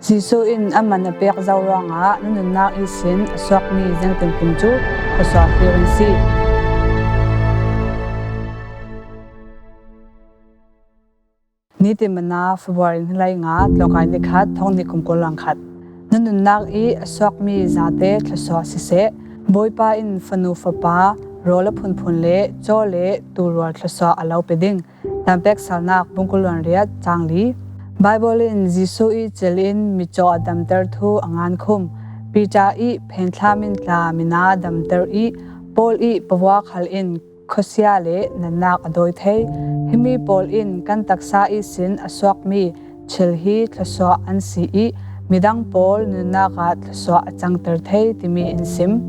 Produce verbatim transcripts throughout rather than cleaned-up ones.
Jesuh in a man a pek zo ruangah na nunnak ihsin a suakmi ziangtinkim cu thluasuah fiu in si. Nitin Manna, February ni hleinga, tlawngkai ni khat, thong hnih kum kul le khat. Na nunnak i a suakmi zate thluasuah siseh, Bawipa in fanu fapa, rawl a phunphun le caw le tuurual thluasuah a lo pe ding. Tanpek Salnak bung kul le riat, cang li. Baibal in Jesuh i cil in mitcaw a damter thu a ngan khum. Peter i phenthlam in tla mina damter i Paul i pavua khal in khuasia le natnak a dawi thei. Himi pawl in kan taksa ihsin a suakmi thil hi thluasuah an si i midang pawl nunnak ah thluasuah a cangter thei timi in sim.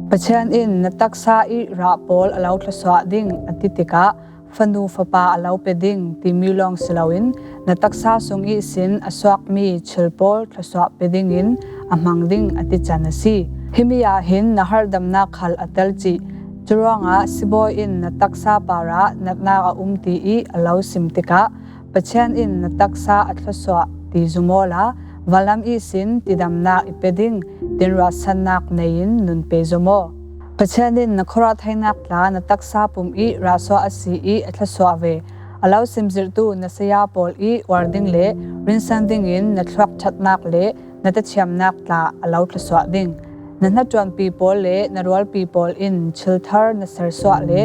Pathian in na taksa i rah pawl a lo thluasuah ding a ti tikah fanu fapa a lo pe ding timi lawng si loin na taksa sung ihsin a suakmi thil pawl thluasuah pe dingin a hmang ding a tican a si. Himi ah hin na harhdamnak khal a tel cih. Curuangah sibawi in na taksa parah natnak a um ti i a lo sim tikah Pathian in na taksa a thluasuah ti zum awla, vanlam ihsin tidamnak i pe ding tin ruahsannak nei in nun pe zum aw. Pathian in na khuaruah theinak tla na taksa pum i rahsuah a si i a thluasuah ve. A lo simzirhtu na saya pawl i uar ding le rinsan dingin na thluak ṭhatnak le na tathiamnak tla a lo thluasuah ding. Na hnaṭuanpi pawl le na rualpi pawl in thil thar na sersuah le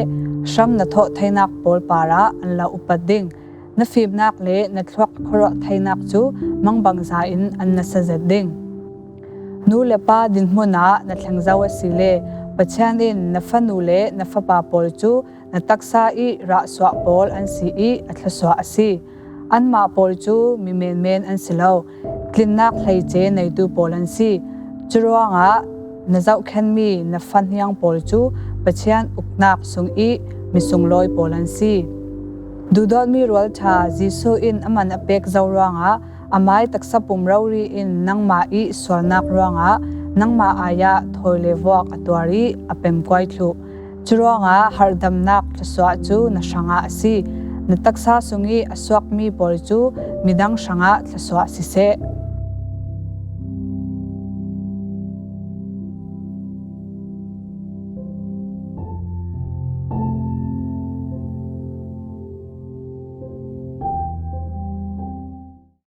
hram na thawh theinak pawl parah an lo upat ding. Na fimnak le na thluak khuaruah theinak cu mangbangza in an nasa zet ding. Nu le pa dinhmun ah na thleng zo a si le Pathian in na fanu le na fapa pawl cu na taksa i rahsuah pawl an si i a thluasuah a si. Anmah pawl cu mi menmen an si lo, tlinnak hleice neitu pawl an si. Curuangah na zohkhenhmi na fahniang pawl cu Pathian uknak sung i mi sunglawi pawl an si. Duhdawtmi rualṭha Jesuh in a man a pek zo ruangah amai taksa pum rori in nangmah i sualnak ruangah nangmah ai-ah thawi le vuak a tuar i a pemkuai thluh. Curuangah harhdamnak thluasuah cu na hrangah a si. Na taksa sung i a suakmi pawl cu midang hrangah thluasuah siseh.